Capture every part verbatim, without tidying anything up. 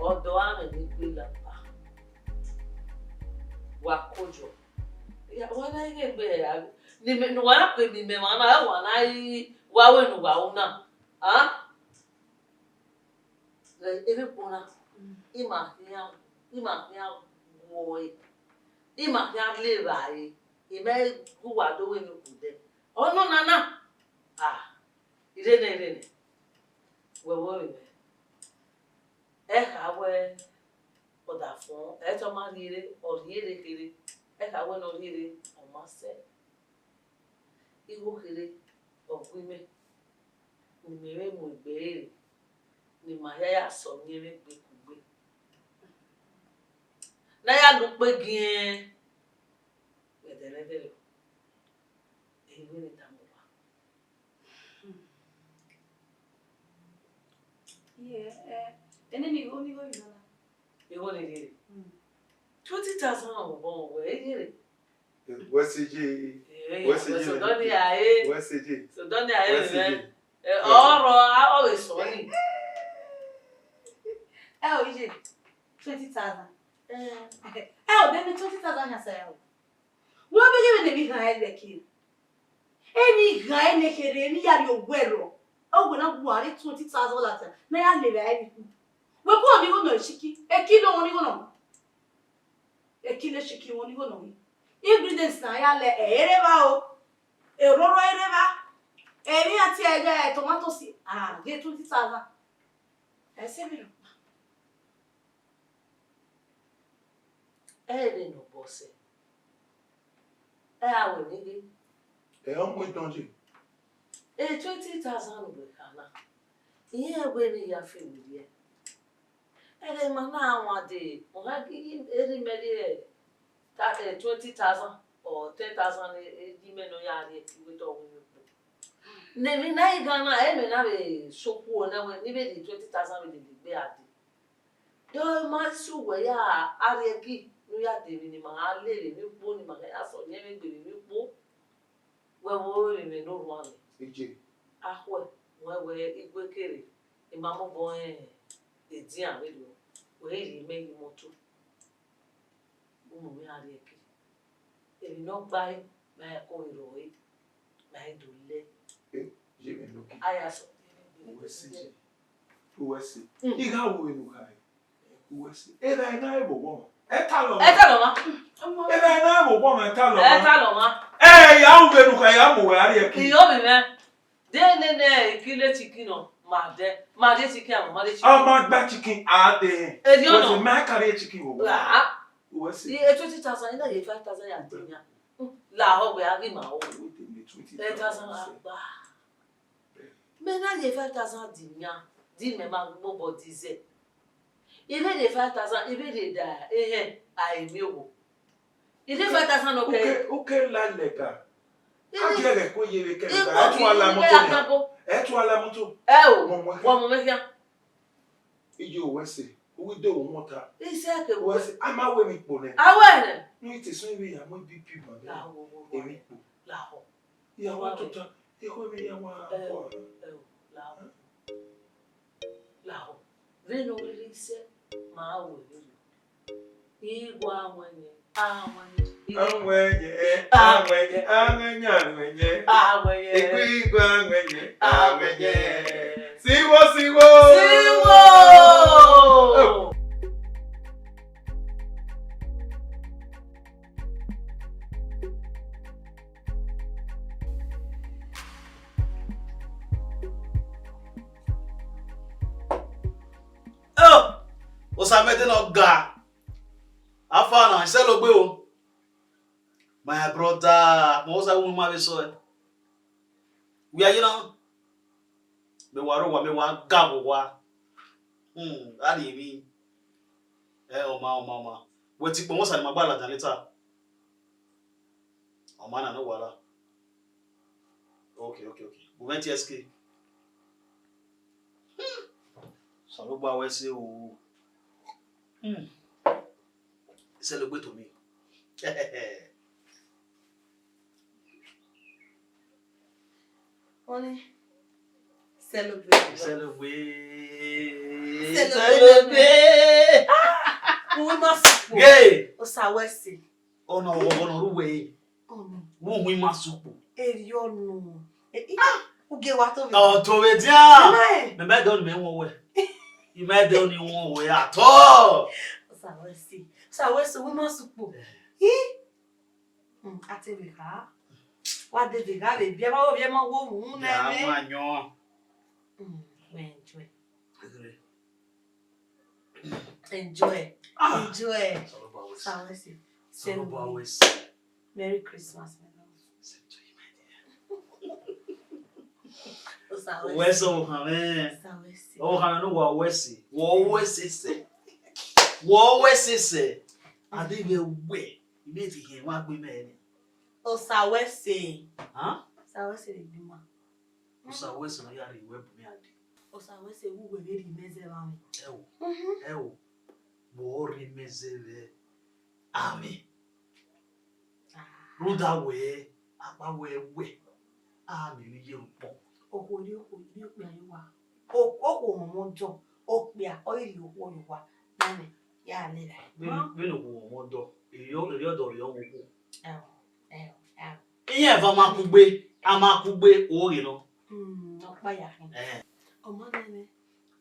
Ọdọ a mwẹ ne I gbe la ba. Wa kojọ. Ya, wa na ghe gbe ya. Ni mẹ, ne uwa na kue miẹn imẹ emwa na, wa na ghi wa wẹ ne uwa ru na. A? Ẹ, emwi kpo na, ima khian, ima khian gu ẹre, ima khian le evbare, imẹ gu uwa do wẹ emwi kpo dẹ. Ọnọna na, a, irẹn nẹ, irẹn nẹ, wẹ vbe ọvbehe mwẹ. Ẹ kha wẹ ọdafọn, ẹ te ọ ma rhie re, ọ rhie re kherhe, ẹ kha wẹ ne ọ rhie re, ọ ma sẹ. Igho kherhe ọ gu imẹ, ne imẹ vbe mu egbe ẹre, ne ima hia ya sẹ ọyẹnmwẹ egbe kugbe. Ne a ya la ukpe giẹn, ẹdẹrẹdẹrẹ, ẹ i wẹ ne I tama uwa. Iye, ẹ, ẹ, nene igho, nene igho vbe nọ na? Igho ne I rhie re? Mm. Twenty thousand ọmọ wẹ i rhie re? Wẹ sẹ je. Eh, wẹ sẹ je, so dọni a e. Wẹ sẹ je. So dọni a e. Wẹ sẹ je. Eh, ọrọ, a, ọ vbe sọ ni. Ẹ o, iye, twenty thousand. Eh. Ẹ o, de ne twenty thousand yan sa ya o. Wẹ vbe ye vbene emwi ghan ẹre khin. Emwi ghan ẹre ne kherhe, emwi ya rrie owẹ rrọọ. Ọ wẹ na wa rre twenty thousand ladian, ne a ya lele ẹre ni ku. Wẹ gu ọni igho nọ shiki, ekilo ọni igho nọ. Ekilo shiki ọni igho nọ. Ingredients na ya lẹ, ẹ, ereva o. Eroro ereva. Emwi a tie ẹghẹ tomatoes, a, ghe twenty thousand. Ẹ sẹ emwi rhọkpa. Ẹ i re ne ọ bọ sẹ. Ẹ a wẹ ne I ghe. Ẹ ọ mu idọn ye. E twenty thousand ne uwẹ kha na, irẹn wẹ ne I ya fe werriẹ. Ẹghẹ ima na wan dee, ọ gha ghi erha imẹ rhie ta, eh, twenty thousand or ten thousand, eh, eh, ye imẹ ne ọ ya rrie ẹki wẹ te ọ ru emwi kpo. Ne emwi na i ghan na, ẹre mẹ na vbe sokhuo na wẹ ne I vbe rhie twenty thousand vbe lele egbe a dee. De ọ ma si uwẹ ya a rrie ẹki ne u ya dee emwi ne ima gha lele emwi kpo ne ima gha ya sẹ ọyẹnmwẹ egbe vbe emwi kpo. Wẹ vbe ru emwi mwẹ ne orhuanrre. Iye. Akhuẹ, wẹ wẹ igue kere, ima mobọ rẹn edian vbe do, wẹ i rhie imẹ ye imọto. Umu mwẹ a rrie ẹki. Emwi ne ọ gba ẹre, ma ya ko vbe rrọọ ẹre, ma i do lẹ. Eh, ye mwẹ nọ. A ya sẹ. Uwẹ si je. Uwẹ si. Mm. I gha ru vbene u khare. Uwẹ si. Erha na i vbe obọ mwa. Ẹ ta lọ mwa. Ẹ ta lọ mwa. Erha na i vbe obọ mwa, ẹ ta lọ mwa. Ẹ ta lọ mwa. Ẹ, ya ru vbene u khare, ya mu wẹ a rrie ẹki. Iyo, ovbi mwẹ. De nene ikilo chicken nọ, ma dẹ, ma rhie chicken, a ma rhie chicken. A ma gba chicken, a dẹ. Erriọ nọ. Wẹ si, ma ka rhie chicken vbe obọ. Ra. Uwẹ si. E twenty thousand, I na ye five thousand ya dẹ yan. Lahọ wẹ a ghi ma o. Wait a minute, twenty thousand. Five thousand a gba. Mẹ na ye five thousand dẹ yan, di mẹ ma mobọ di zẹ. I vbe rhie five thousand, I vbe rhie da ehẹn, a i miẹn owo. I rhie five thousand nọ kẹ. Uke, uke la lẹga. A gie ẹghẹ ko ye vbe kẹ lẹga. Ẹ tu ala moto nia. Ẹ tu ala moto. Ẹ o, wọ mu mwẹ khian. Iye uwẹ sẹ, u ghi do wu mwẹ ọta. Isẹ ke uwẹ sẹ, a ma wẹ emwi kpo nẹ. A wẹ nẹ. Ne u te sẹ emwi ya mu B P ma nẹ. Lahọ, lahọ. Emwi kpo. Lahọ. Iyawa tota, ekhọe vbe iyawa. Ẹ o, ẹ o, lahọ. Lahọ. Vbene ọ rhirhi sẹ, ma ru ẹre. Igho a wẹn yẹn, a wẹn yẹn. A wẹn yẹn, a wẹn yẹn, a wẹn yẹn, a wẹn yẹn. A wẹn yẹn. Igho igho a wẹn yẹn, a wẹn yẹn. Siwo, siwo. Siwo. Oh. Oh, Osamẹdẹ ne ọ ga. Afa na, isẹlogbe o. My brother, mo sa wu ma vbe sọ ẹ. Wia ye na. Mẹ wa rre owa, mẹ wa ga vbe owa. Hmm, a rhie emwi. Ẹ, ọ ma, ọ ma, ọ ma. Wẹ ti kpọ, wọn sa ne ma gba ladian later. Ọ ma na ne ọ wa la. Okay, okay, okay. Gu mwẹ tie S K. Hmm. Osanobua wẹ sẹ o. Hmm. Isẹlogbe to me. Oni, celebrate. Celebrate. Celebrate. Celebrate. Ima sukpo. Ghe. Osa wẹ ẹse. Ọna ọghọghọ ne ọ ru wẹ ẹre. Ọnii. Vbe uwu ima sukpo. Erriọ nọ. Eh, eh, u gie wa to vbe. Ọ to vbe dian. Ima ẹ. Mẹ ma dẹ ọnii mẹ wọn wẹ. Ima dẹ ọnii wọn wẹ at all. Osa wẹ ẹse. Osa wẹ ẹse, uwu ima sukpo. Eh. Ih. Hmm, a te vbe kha. Wa dede gha vbe biẹ, ma wo vbiẹ ma wo mu nẹ. Ya nẹ. Wa yọn. Hmm, we enjoy. Enjoy. Ah. Enjoy. Osa wẹ ẹse. Osa wẹ ẹse. Merry Christmas, my love. Same to you, my dear. Osa wẹ ẹse. Wẹ ẹse ọvbokhan mwẹ. Osa wẹ ẹse. Ọvbokhan mwẹ ne uwa wẹ ẹse. Wẹ wẹ ẹse sẹ. Wẹ wẹ ẹse sẹ. A deghẹ wẹ, I miẹn te I khian wa gbe mẹ nẹ. Osa wẹ ẹse. Hàn? Osa wẹ ẹse rhie egbe ima. Osa wẹ ẹse ne ọ ya rhie uwẹ bu mẹ a dee. Osa wẹ ẹse vbe uwẹ vbe rhie imẹ zẹ vbe amwẹ. Ẹo. Mhm. Ẹo. Vbe ọ rhie imẹ zẹ vbe amwẹ. Ah. Rhunmwuda wẹ, akpa wẹ wẹ, a miẹn emwi ye ukpọn. Okhuo rhie okhuo, rhie okpia ye owa. O-, okhuo ọmọ dọ, okpia, ọ i rhie okhuo ye owa. Nene, ya lele. Vbene, vbene okhuo ọmọ dọ, erriọ, erriọ dọ rhie ọmọ okhuo. Ẹo, ẹo, ẹo. Iran eva ma kugbe, a ma kugbe, o ghe nọ. Hmm, ọkpa ya khin. Eh. Ọ ma nene,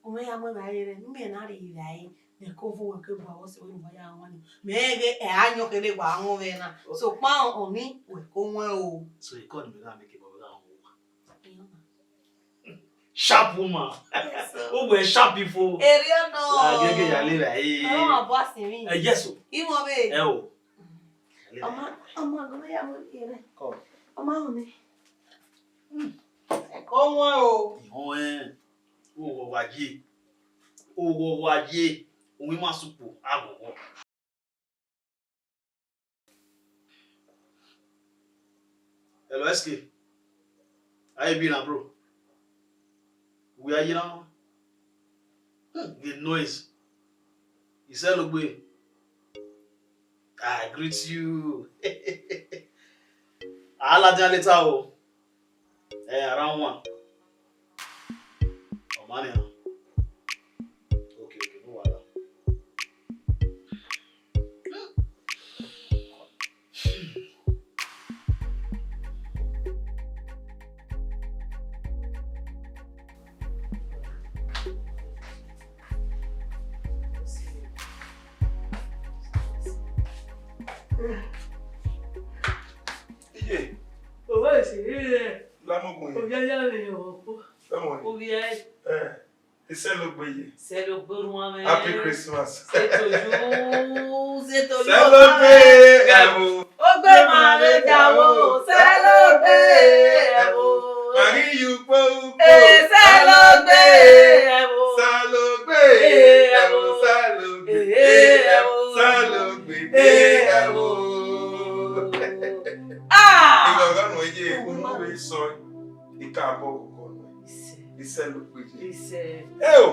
u mwẹ ya mu evbare rẹ, ne u miẹn na rhie evbare, ne ẹko vo wẹ ke bu avọ sẹ wẹ ne uwa ya wan ni. Mẹ ghe ẹ a yọn kherhe wa wọn vbe na. Sokpan ọnii, wẹ ko wọn o. So, e call me gha make e bọ gha wọn wa. Iyọn na. Sharp woman. Yes, sir. O wẹ sharp ifo. Erriọ nọ. La gẹgẹ ya le ra e. Ọmọ abọ asin mi. Eh, yes o. Imọ be. Ẹ o. Ọmọ, ọmọ agbọn ya mu ere. Come. Ọmọ ahun ni. Hmm. Ẹko wọn o. Ihọn ẹ. Oghọ wa ye. Oghọ wa ye. Owi ma sukpo, aghọghọ. Hello, S K. How you been, bro? We are here now. Hmm, the noise. Iselogbe. I greet you. I'll add you later o. Eh, around one. Ọ ma nian. Okay, okay, no wahala. Iye. Owẹ ẹse rẹ. Lamogun ye. Ovia ya vbe yọ ọkpọ. Ẹmọ ye. Ovia. Eh. Iselogbe ye. Iselogbe orhuan mwẹ. Happy Christmas. Same to you, same to you. Celebrate, ẹvbo. Ogbe ma vbe davbo, celebrate, ẹvbo. Ma ghi ye ukpo ukpo. Eh, celebrate, ẹvbo. Celebrate, ẹvbo, celebrate, ẹvbo, celebrate, ẹvbo. Ah! Ighọghọ nuẹn ye, unu vbe sọ. Ikabọ ọkọ nuẹn. Isẹ. Iselogbe ye. Isẹ. Eo!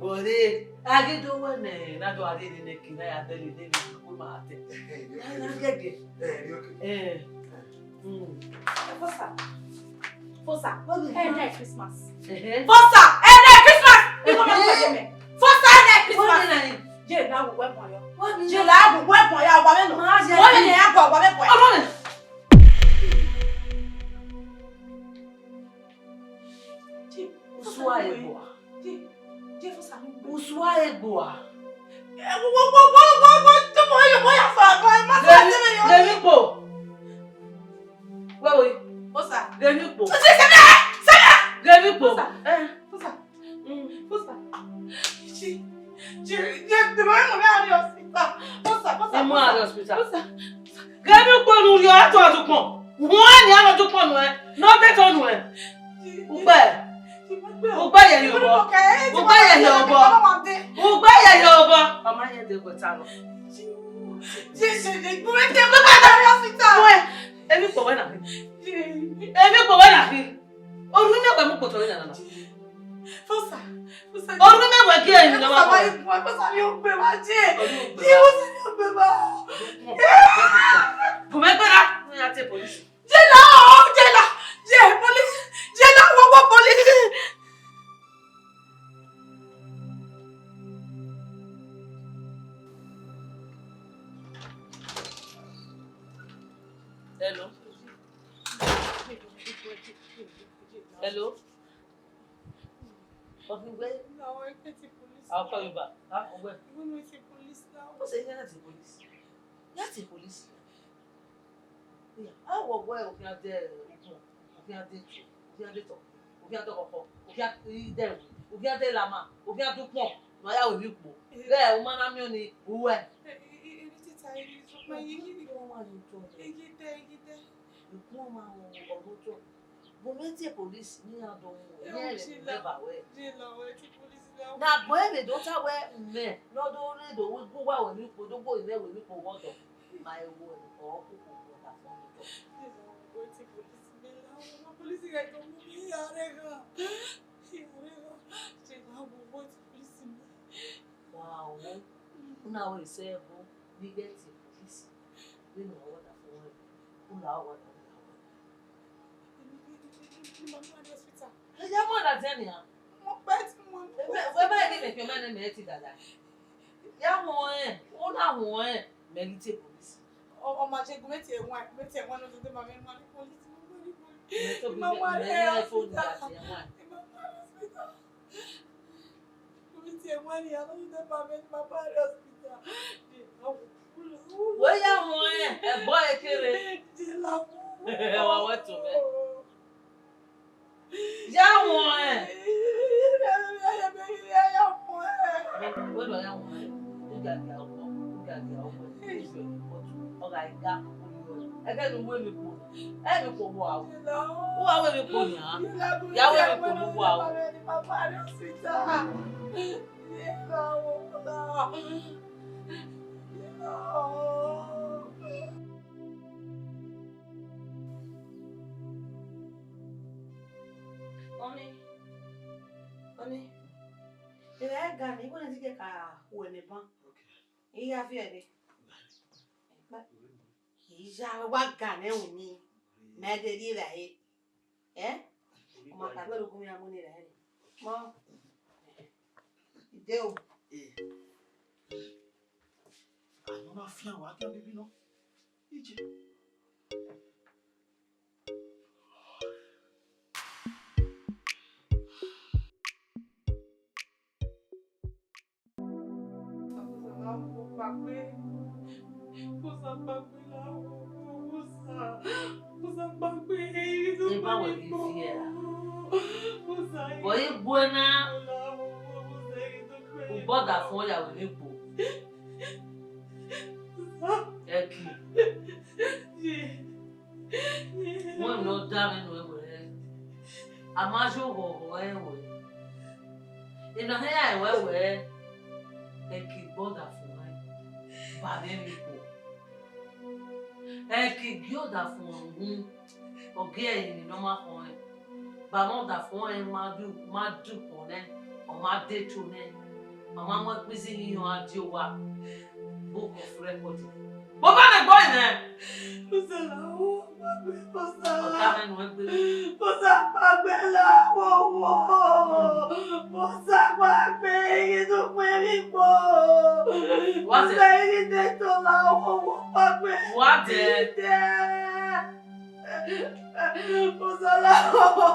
Wọre, a ghi do wẹ nẹ, na do a rhie nene ẹki na ya bẹghe nene, wẹ ma tẹ. Ẹhẹ, Na, na gẹgẹ. Eh, okay. Eh. Mm. Fosa. Fosa. Merry Christmas. Ẹhẹ. Fosa, Merry Christmas. Ikọ ma Ẹhẹ. Fosa, Merry Christmas. Wẹ nana ni. Je la wu wẹ bọ ya. Wẹ mi Je na. La wu wẹ bọ ya, wa me no. Ma je Wẹ ni. Ne ya bọ, wa me bọ ya. Ọmọ mi. Usua egbua. Usua egbua. Ghe emwi kpo. Wẹ wo. Ghe emwi kpo. Ghe emwi kpo. Mm. Ẹ mu a rrie hospital. Ghe emwi ukpo ne u rhie ọre tuẹ dukpọn. Wẹ nian ne ọ dukpọn nuẹn, ne ọ de to nuẹn. Ugbẹ. Ugbẹ ye rhie obọ. Ugbẹ ye rhie obọ. Ugbẹ ye rhie obọ. Ọ ma ye de gbe ta nọ. Emwi kpo wẹ na khin. Emwi kpo wẹ na khin. Orhu mẹ wẹ mu kpotọ vbe nana na. Fosa, Fosa. Orhu mẹ wẹ gie emwi ne ọ ma Fosa, bọ. Fosa ni ogbe ma je. Orhu ogbe ma. Fosa ni ogbe ma. Gu mẹ gbe ra, ne ya te polisi. Jela, jela, je polisi. Jela, wo wo polisi. Hello. Hello. Ọghe wẹ. I'll call you back. Huh? Wẹ. Who say you not the police? You are the police. Yeah. A wọ wẹ okhian de ukpọn, okhian de tu, okhian de tọ, okhian de ọkhọkhọ, okhian de ẹvbo, okhian de lama, okhian de ukpọn, ne ọ ya ru emwi kpo. Ghẹ u ma na miẹn ọnii, uwẹ. Ikun ọmwa ọmọ otọ. Vbe ne te police ne iran do mu, iran rẹ ne ba wẹ. Na gbẹn vbe do ta wẹ mẹ ne ọ do rre do gu uwa wẹ emwi kpo, do gu imẹ wẹ emwi kpo vbe ọdọ. Ma he wo ẹre, ọ koko vbe ọdafọn vbe otọ. Police gha do mu mi, I rre gha. I rre gha. Te na wo police mẹ. Wa o, u na wẹ sẹ ẹbọ, ne I ghẹ te police, vbene ọ wa ọdafọn rẹ, u na wa ọdafọn rẹ. Ẹ ya mu ladian nian. Wẹ ma ghi mẹ khian mẹ ne mẹ ti dada. Ya huẹn, u na huẹn, mẹ ghi te police. Ọ ma je gu mẹ tie ẹwaẹn, mẹ tie ẹwaẹn ne ọ dede ma mwẹ ma police. Mẹ to bi mẹ, mẹ ne phone ladian ẹwaẹn. Wẹ ya huẹn, ẹbọ ẹre kere. Wa wẹ to mẹ. Ya huẹn. Wẹ nọ ya huẹn. Ugagia ọkọ, ugagia ọkọ. Ọ gha ga. Ẹgẹ ne uwu emwi kpo, emwi kpo uwa o. Uwa wẹ emwi kpo nian. Ya wẹ emwi kpo ne uwa o. Ọni, ọni, ẹ ga ne, I wẹ ne I ke ka ru ẹmwẹ ban. I ya viẹ ẹre. I ya wa ga ne ẹhun ni, mẹ de rri evbare. Ẹ? Ọ ma ka gbe ru gu mẹ ra mu ne evbare. Mọ. Ide o. Anọ na fian wa, a gia bibi nọ. Ije. Eba wẹ ghi viẹ ra? Vbe ọ i guẹ na, u bọdafọn ya wẹ emwi kpo. Ẹki. Wẹ ne ọ da mwẹ nuẹn wẹẹ, a ma yo oghọghọ ẹnrẹn wẹẹ, ena hia ẹre wẹẹ, ẹki gbe ọdafọn ẹnrẹn ba mwẹ emwi kpo. Ẹki gie ọdafọn uhunmwu, ọ gie ẹrinmwi ne ọ ma khọn ẹnrẹn. Ba mwẹ ọdafọn ẹnrẹn ma du, ma du ukpọn nẹ, ọ ma de eto nẹ, ọ ma mu ẹkpo izi hin ọ gha die owa. Book of record. Vbe ọba ne ẹgbẹe nẹ? Ọta mwẹ nuẹn gbe. Musa pagbe la wowo. Musa pagbe, ighidu kpẹn vbe ikpo. Musa ighidu eto la wowo pagbe. Musa la wowo.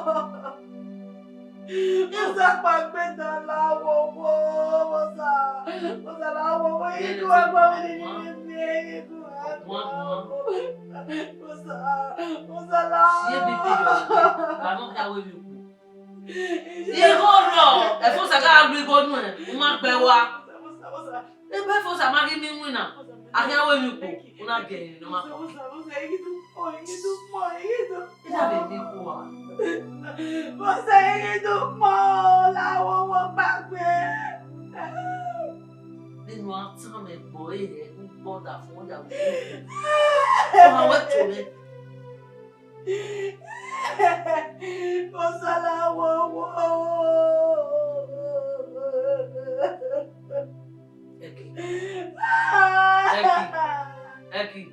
Musa pagbe da la wowo, Musa. Musa la wowo, ighidu ẹgbẹe vbe ni ni ni, ighidu ẹgbẹe. Musa, Musa la. Sie bibi yọ, ba nọ kha wẹ vbe okhuo. Igho rrọọ, ẹfo sa gha lu igho nuẹn, u ma gbe ẹwa. Ebe ẹfo sa ma ghi miẹn iwinna, a khian wẹ vbe okhuo, u na gie ẹre ne ọ ma kọ. Ida vbe ne ikhuo a. Musa, ighidu kpọ, la wowo pagbe. Nene a tan mwẹ ẹgbọ ẹre, u gbe ọdafọn ya wẹ. Ọmwa wẹ to mwẹ. Musa la wowo. Ẹki. Ẹki. Ẹki.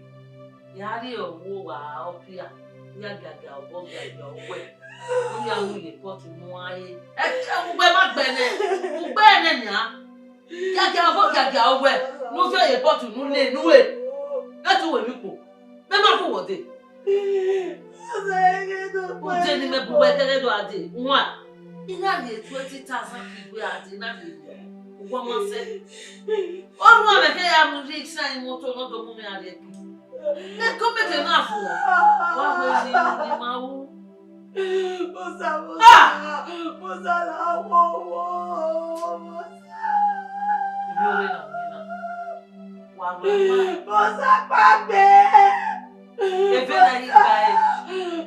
Ya rrie ọvbuo wa ọpia. Ya giagia obọ giagia owẹ. U ya mu ye pot mu a re. Ẹki, ugbe ma gbe nẹ. Ugbe nẹ nia. Giagia obọ giagia owẹ. Ne u viọ ye pot ne u le, ne u le. Ghẹ te u wẹ emwi kpo. Mẹ ma bu wẹ dee. Ude ni mẹ bu wẹ kẹghẹ do a dee, wan. I na rhie twenty thousand ke I wẹ a dee, I na rhie. Uwa ma sẹ. Ọ ru amẹ ke ya mu risk sa imoto ne ọ do mu mwẹ a rhie ke. Ẹ ko mẹ ke na fo. Wa wẹ ni, ni ma ru. Musa, Musa, Ah! Musa, la wo wo, Musa. Ibi ore na, ibi na. Wa wẹ wa. Musa, pa gbe. Eve na yi gba e.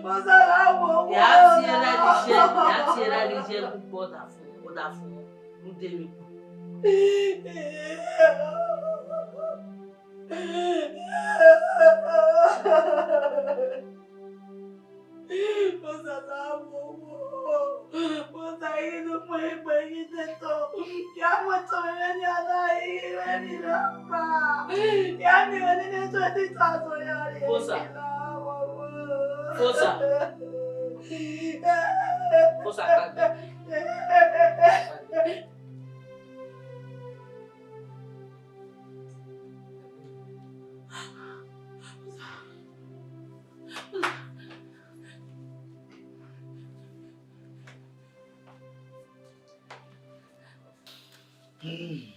Musa, la wo wo. Ya tie ra ni je, ya tie ra ni je, ọdafun, ọdafun, lu de mi. Musa, la wo wo. Musa, I ghi do kpẹn egbe ghi de to. Ya mu eto mwẹ vbe nian na, I ghi vbe emwi na kpa. Ya miẹn mwẹ nene twenty thousand ya rhie Musa. Emwi na, wo wo. Musa. Musa, ka gbe. Hmm.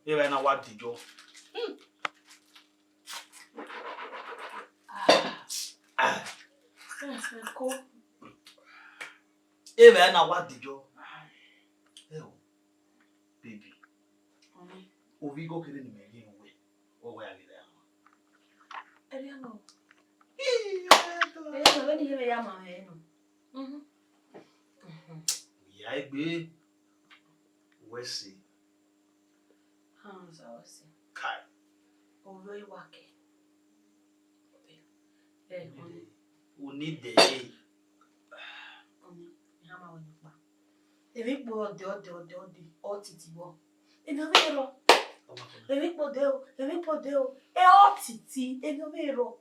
Evbare na wa dejọ. Hmm. Evbare na wa dejọ. Ẹ o, baby. Ọni. Ovbi igho kherhe ne imẹ rhie ne uwẹ, ọ wẹ a ghi rre ama. Ẹ rhie nọ. Ii, ẹ rhie nọ, vbene I ye vbe ya ma mwẹ nọ. Mhm. Mhm. Ya egbe, wẹ se. Ha, sa wẹ se. Kai. Ovbi wa ke. Ẹ, ọni. Unide. Ọni, I ha ma wẹ nọkpa. Emwi ikpo ọdẹ, ọdẹ, ọdẹ, ọdẹ, ọ titi vbọ. Emwi ọ vbe rrọọ. Emwi ikpo de o, emwi ikpo de o. Ẹ ọ titi, emwi ọ vbe rrọọ.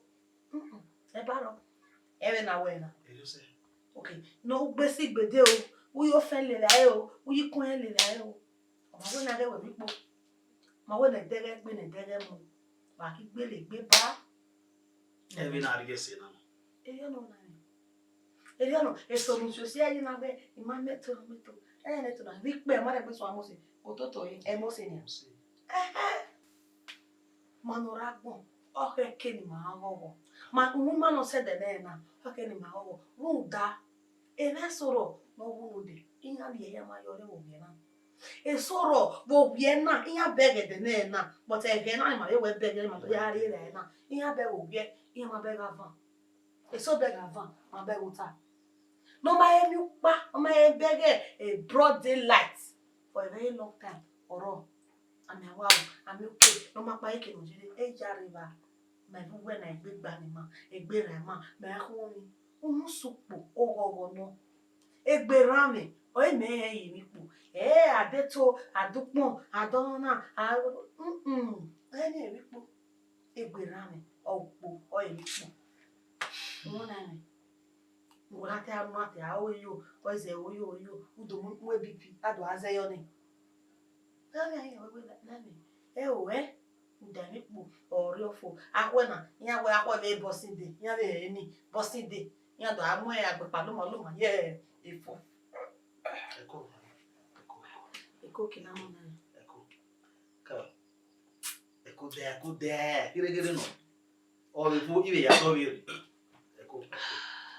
Mm-mm, ẹ ba rrọọ. Ẹ vbe na wẹ na. Okay, ne u gbe si gbe de o, u ye ofẹn lele aro, u ye ikun lele aro. Ọ ma wẹ na ghe wẹ emwi ikpo. Ma wẹ ne ẹdẹghẹ gbe ne ẹdẹghẹ mu. Wa ghi gbele egbe ba. Ẹ vbe na rhie ẹse na. Erriọ nọ na rẹn. Erriọ nọ, eso ne u si osi ẹre na wẹ, I ma mẹ to, mẹ to. Ẹ nẹ to na, vbe ikpe, ma rẹn gbe suẹn Mose, ototọ ẹre, ẹ Mose nian. Ẹhẹn. Ma ne ọ rre agbọn, ọ khẹke ne ima ghọghọ. Ma, uhunmwu ima ne ọ sẹ ẹdẹ nẹ na, ọ khẹke ne ima ghọghọ. Rhunmwuda, emwa eso rrọọ ne ọ wu unu dee, iran rhie ẹre ma yọ rre vbe ovbi ẹre na. Eso rrọọ vbe ovbi ẹre na, iran bẹghe ẹdẹ nẹ na, but ẹghẹ na ma vbe wẹ bẹghe, ma do ya rrie ẹre na, iran bẹghe ovbi ẹre, iran ma bẹghe avan. Eso bẹghe avan, ma bẹghe ota. Ne ọ ma he miẹn ukpa, ọ ma he bẹghe, eh, broad daylight for a very long time, ọrọre. Amẹ wa ru, amẹ oke, ne ọ ma kpa eke ne ọ ye rre, e ya rre evba. Ma vbe uwẹ na egbe gba ne ima, egbe rran ima, ma khuọnmwi. Unu sẹ ukpo, oghọghọ nọ. Egbe erhanmwẹ, ọre mẹ rẹn ye emwi ikpo. Ẹ, a de to, a de ukpọn, a de ọnọna, a, mm-mm, ẹ i rẹn emwi ikpo. Egbe erhanmwẹ, ọ ukpo, ọ emwi ikpo. Unu na rẹn. Wẹ na te a nu a te a ro yo, ọ zẹ ro yo, ro yo, u do mu, mu B P, a do a zẹ yọ nẹ. Erhanmwẹ a rẹn wẹ, wẹ na, na mẹ, ẹ o, ẹ. Uda emwi ikpo ọrriọfo. Akhuẹ na, iran wẹ akhuẹ vbe Boxing Day, iran vbe rẹn ni Boxing Day, iran do a mu agbekpa loma loma ye efo. Eko, eko, eko. Eko ke na mu na. Eko. Ka. Eko dẹ, eko dẹ. Gere gere nọ. Ọ vbe fo, I vbe ya dọ vbe rre. Eko, eko.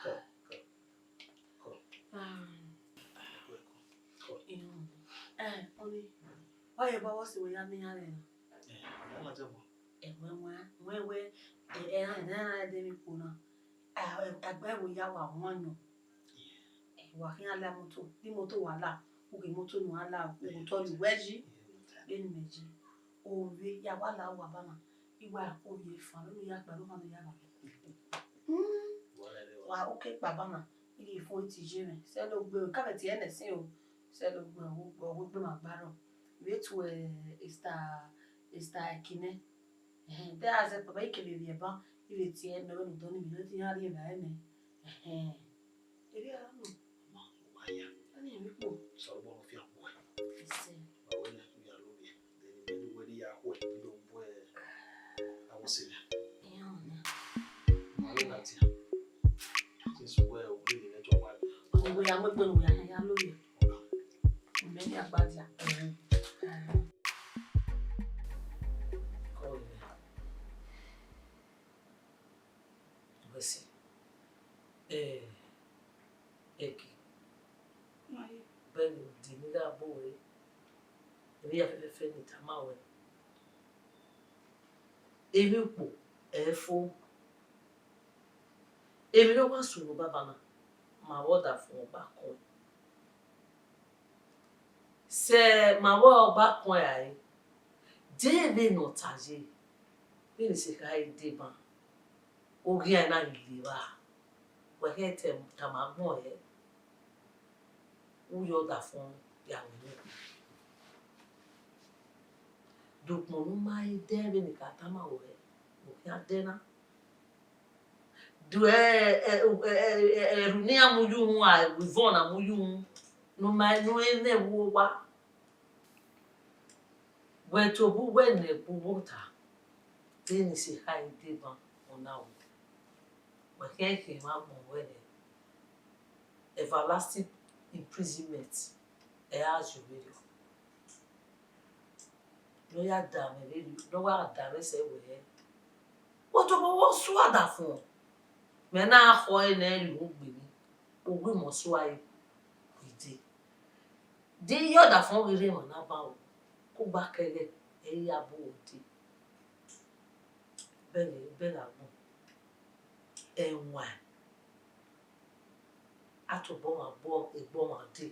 Ka, ka. Eko. Ah. Eko, eko. Eko. Ẹ, ọni. Wa ye ba wọ si wẹ ya miẹn iran rẹ na. Ẹ, ya ladian bọ. Ẹwẹ wa, wẹ wẹ, ẹ, ẹ, ẹ, ẹ, ẹ, de mi kpo na. A, a, a gbe ẹvbo ya wa wan nọ. Ẹ, wa khian la moto, di moto wa la, u ghe moto ne u la, u ghe otọ ye uwẹ yi, vbene imẹ yi. Ovbi ya wa la uwa ba na, I wa ko ye fan, vbene u ya kpa, vbene u ma nọ ya gha. Hmm. Wa oke kpa ba na, I ghi fo iti ye mwẹ, sẹ lo gbe o, ka vbe tie ẹnẹ sin o, sẹ lo gbe o, o gbe ma gba rọ. Vbe tu, eh, Esther, Esther Ekinẹ. Ẹhẹn, te a zẹ kpaba, I kevbe vbiẹ ban, I vbe tie ẹre nọ vbene odọ ni vbe te iran rhie vbe ẹre nẹ. Ẹhẹn. Erriọ ra nọ. Ma, wa ya. Ani emwi kpo. Osanobua ọ fian khuẹ. Ẹse. Wa wẹ nẹ, u ya ro vbiẹ. Then, vbene uwẹ ni ya khuẹ, I do bu ẹ, avbe ọse mwẹ. Iran na. Ma vbe na tie. Mo gbenu ya ya lo ye. Mẹ ya gba dia. Kọ ye. Wẹ sẹ. Eh, Eke. Bẹghe udi ne I gha bu ruẹ, emwi hia fẹfẹfẹ ne I tama ruẹ, emwi ukpo ẹ i fo. Emwi ne ọ wa sunu banbanna, ma vbe ọdafẹn ọgba kọn. Sẹ ma vbe ọgba kọn rae, de vbene ọ ta ye, vbene I sẹ kha re deba, oghian na ghi le evba, wẹ khian tama agbọn hẹ, u ye ọdafẹn ya wẹ nẹ. De ukpọn ne u ma he dẹ vbene I ka tama ruẹ, u khian dẹ na. Do ẹ, ẹ, ẹ, ẹ, ẹrhu ne iran mu ye uhunmwu, a, ivọn na mu ye uhunmwu, ne u ma, ne u i mwẹ vbe owa. Wẹ tobọ uwẹ nẹ ẹgbẹe uwu ọta, vbene I sẹ kha re deba, ọ na ru. Wẹ khian khian emwa agbọn ruẹ nẹ, everlasting imprisonment, ẹ i ra zẹ vberriọ. Ne ọ ya da mwẹ vberriọ, ne ọ wa da mwẹ sẹ wẹ, wẹ tobọ wẹ ọ sua ọdafẹn, mẹ na khọ ẹre ne ẹ rhie uhunmwu gbe mwẹ, u gu imẹ sua ẹre, u i dee. De I ye ọdafẹn ghi rre emwa na ban ru, kugba kẹghẹ, ẹ i ya bu ruẹ dee. Bẹghe, bẹghe agbọn, ẹwaẹn, a tobọ ọmwa bu egbe ọmwa dee.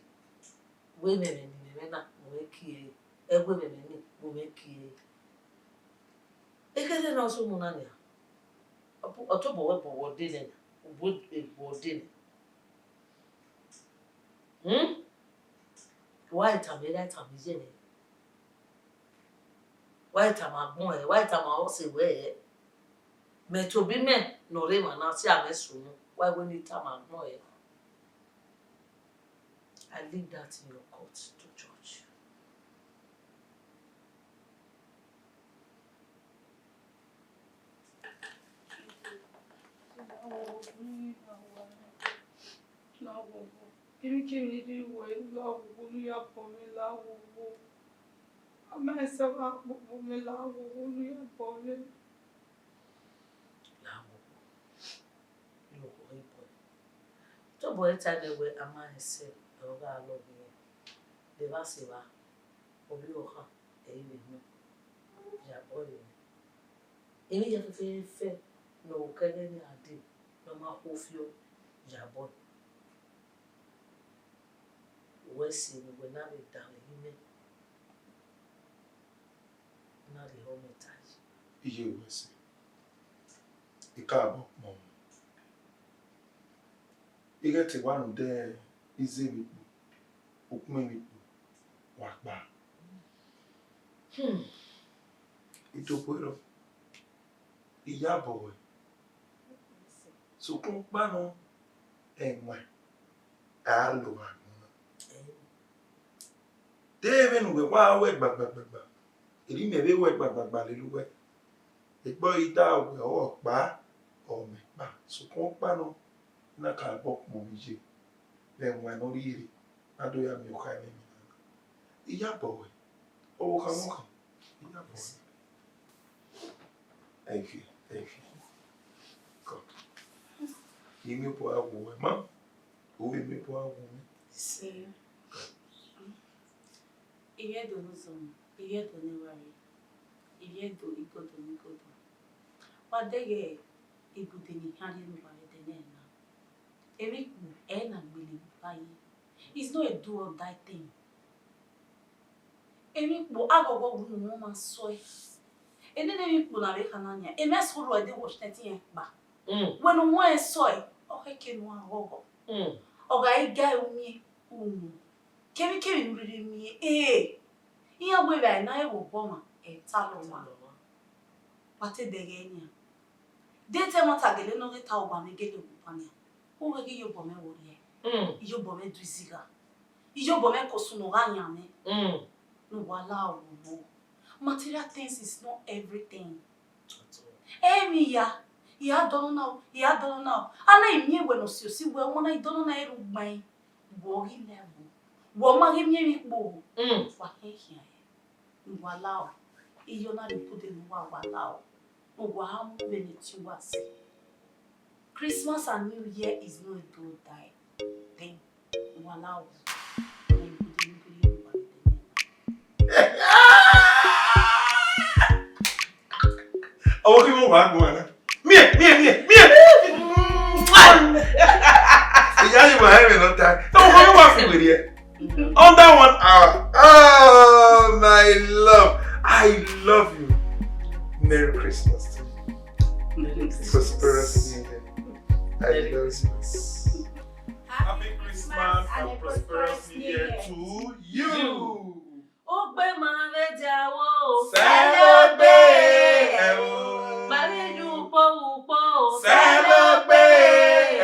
Wẹ mẹ mwẹ ne imẹ mwẹ na, u mwẹ kie ẹre. Ẹwe mẹ mwẹ ni, u mwẹ kie ẹre. Ekhẹdẹ ne ọ sunu na nia, ọ bu, ọ tobọ wẹ bu wẹ dee nẹ na, u bu egbe dee nẹ. Hmm? Wa i tama erha, i tama iye nẹ. Wa i tama agbọn hẹ, wa i tama ọse wẹ hẹ. Mẹ tobọ imẹ ne ọ rre emwa na, si amwẹ sunu, wa i wẹ ne I tama agbọn hẹ. I leave that in your court to judge. Kevbe kevbe ne I rhie ruẹ, la ghogho ne u ya bọ mwẹ, la ghogho. A ma sẹ gha kpokpo mwẹ, la ghogho ne u ya bọ mwẹ. La ghogho. Iro khọ ẹre bọe. Tobọ ẹre tae nẹ wẹ a ma rẹn sẹ, ẹre ọ gha lọghe irẹn. De evba sẹ evba, ovbi ọkhan, ẹ i vbe nọ. Ya bọe re. Emwi hia fẹfẹfẹ ne ọ kẹghẹ ne a dee, ne ọ ma khuo fiọ, ya bọe. Wẹ sẹ ne wẹ na vbe danmwehọ imẹ. Na rhie ọmọ ta yi. Iye wẹ sẹ, I ka bọ kpọnmwẹ. I ghẹ te wa rhunmwuda ize emwi kpo, ukpọn emwi kpo, wa kpa. Hmm. I do bu ẹre, I ya bọ ruẹ. Sokpan ọkpa nọ, ẹwaẹn a lo gha gbọn na. De vbene uwẹ wa ruẹ gbagbagbagba, erha imẹ vbe ruẹ gbagbagbagba lele uwẹ. Egbe ọre I da wẹ ọre ọkpa, ọ mẹ kpa. Sokpan ọkpa nọ, I na ka bọ kpọnmwẹ iye vbe ẹwaẹn ne ọ rhie rre, ne a do ya miẹn okhaemwẹ emwi na. I ya bọ ruẹ, ọvbokhan vbokhan, I ya bọ ruẹ. Thank you, thank you. Come. I miẹn obọ a wu uwẹ ma, u vbe miẹn obọ a wu mwẹ. Sẹ, I ye Ẹdo ne uzọmọ, I ye Ẹdo ne evbare, I ye Ẹdo igodo ne igodo. Wa dẹghe ibude ne I khian rhie ne uwa vbe ẹdẹ nẹ na. Emwi kpo ẹre na gbele vbe uwa yi. It's not a do or die thing. Emwi kpo aghọghọ wu ne uwẹ ma sọe. Enene emwi kpo na vbe kha na nian, emwi ẹse orhu ẹdẹ wọ shẹtin rẹn kpa. Mm. Wẹ ne uwẹ sọe, ọ khẹke ne uwa ghọghọ. Mm. Ọ gha i ga umiẹn unu. Kevbikevbi ne u rhirhi miẹn, ee, iran wẹ vbe a i na re vbe obọ ọmwa, ẹ ta lọ ọmwa. Wa te dẹghe nian. De te ẹmwata gele ne ọ ghe ta obọ mwẹ gele ogupa nian. U wẹ ghe iyobọ mwẹ wo rhie. Mm. Iyobọ mwẹ do izigha. Iyobọ mwẹ ko sunu gha yan mwẹ. Mm. Ne uwa la owọwọ. Material things is not everything. Emwi hia, I ya dọnọ na o, I ya dọnọ na o. A na i miẹn wẹ ne ọ si osi wẹ, ọmọ na i dọnọ na ẹre ugbain. Wọ ghi lẹ ẹvbo, wọ ma ghi miẹn emwi kpo, Mm. wa khian khian. Uwa lao, iyọ na rhie ibude ne uwa, uwa lao, uwa gha mu vbene te uwa sẹ. Christmas and New Year is not a do or die thing. Uwa lao, uwa rhie ibude ne uwa rhie uwa vbe dẹ. Ọmọ kí wọ́n wàá gbọ́n ẹ̀ náà. Miẹ, miẹ, miẹ, miẹ. Ìyá yìí wà ẹ̀rìn lọ ta. Ọmọ kí wọ́n wà fún wèrè ẹ̀. Under one hour. Oh, my love. I love you. Merry Christmas to you. Prosperous New Year. I love you. Happy Christmas and prosperous New Year to you. Ogbe ma vbe dia wo. Sẹlogbe, ẹvbo. Ma ghi ye ukpo ukpo. Sẹlogbe,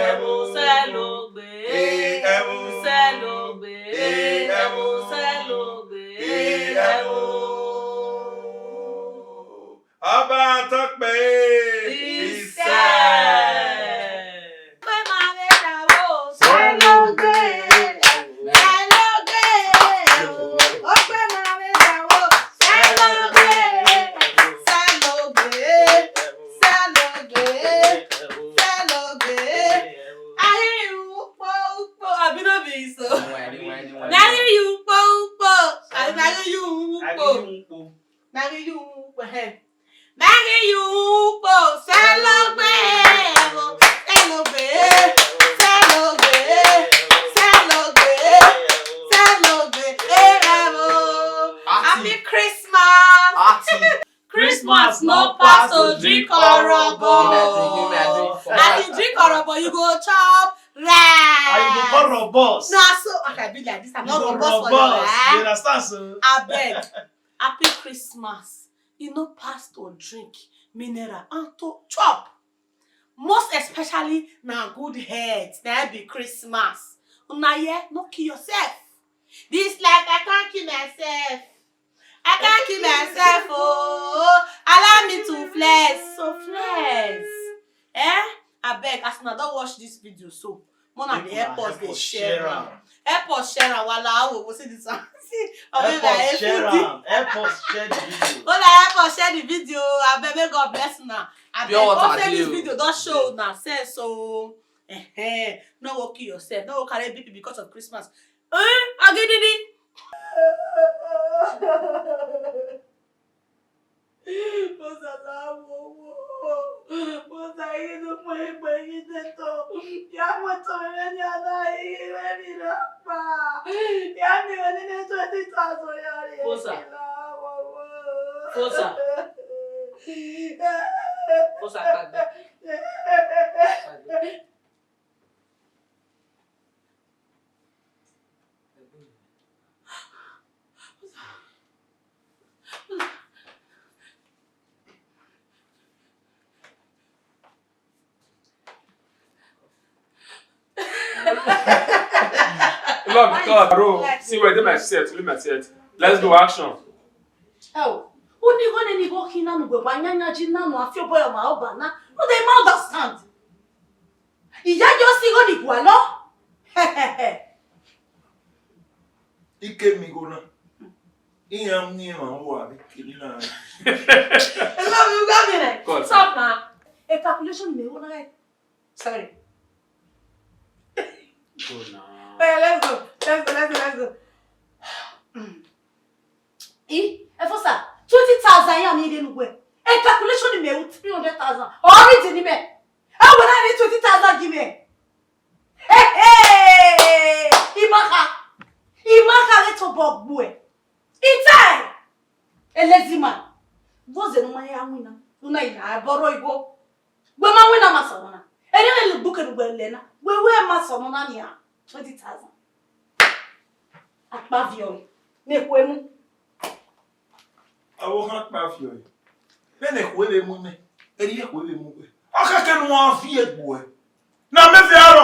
ẹvbo. Sẹlogbe, ẹvbo. Sẹlogbe, ẹvbo. Sẹlogbe, ẹvbo. Ọba tọkpẹ isẹ. Ogbe ma vbe dia wo. Sẹlogbe, sẹlogbe. Ogbe ma vbe dia wo. Sẹlogbe, sẹlogbe, sẹlogbe, sẹlogbe. A ghi ru ukpo ukpo. Abi no be so? Na ghi ru ukpo ukpo. Abi na ghi ru ukpo. Na ghi ru ukpo, hẹ. Ma ghi ye ukpo, sẹlogbe, ẹvbo, sẹlogbe, sẹlogbe, sẹlogbe, sẹlogbe, ẹvbo. Happy Christmas. Christmas no pass to drink orobo. As you drink orobo, you go chop rice. And you go call robust. Na so, okay, be like this, I'm not robust for you, eh? You understand, sir? Abeg, happy Christmas. E no pass to drink mineral and to chop. Most especially na good health, na be Christmas. Una hear, no kill yourself. This life, I can't kill myself. I can't kill myself, oh. Allow me to flex. So flex. Eh? Abeg, as una don watch this video so, make una dey help us dey share am. Help us share am, wala, we go see this one. See, help us share am. Help us share the video. Una help us share the video. Abeg, may God bless una. Abeg, hope say this video don show una sense, so, eh, eh, no go kill yourself. No go carry B P because of Christmas. Eh, agididi. Bosa la wowo. Bosa, I ghi do kpẹn kpẹn ghi de to. Ya mu eto mwẹ vbene a na ghi vbe emwi na kpa. Ya miẹn mwẹ nene twenty thousand ya rrie. Bosa. La wowo. Bosa. Bosa, kagbe. Kagbe. Love God, bro. See where they my set, leave my set. Let's go, action. Oh, uni gone ni go khin na nu gbe wa nyanya ji na nu a fi obọ ọmwa ọba na. No dey ma understand. Iya yo si gho ni gualọ. Ike mi gho na. Iran ni ma wo abi kiri na. Hello, you got me there. Stop now. A calculation me wo na. Sorry. Go now. Hey, let's go. Let's go, let's go, let's go. Mm. I, Efosa, twenty thousand ya mi de nu gbe. A calculation ni me with three hundred thousand. Or read ni me. I will not need twenty thousand give me. Hey, hey! Imaha. Imaha, let's go, boy. Itai! A lazy man. What's the number ya win now? Una ina borrow igho. Wẹ ma winna ma sẹ ọmọ na. Erriọ vbe lugbu kevbe ugbẹn lẹ na. Wẹ wẹ ma sẹ ọmọ na nian. Twenty thousand. Akpaviọ. Ne ekhue mu. Avbe ohan akpaviọ. Vbene ekhue vbe mu mẹ. Erriọ ekhue vbe mu wẹ. Ọ khẹke ne uwa viọ egbe uẹ. Na mẹ vbe aro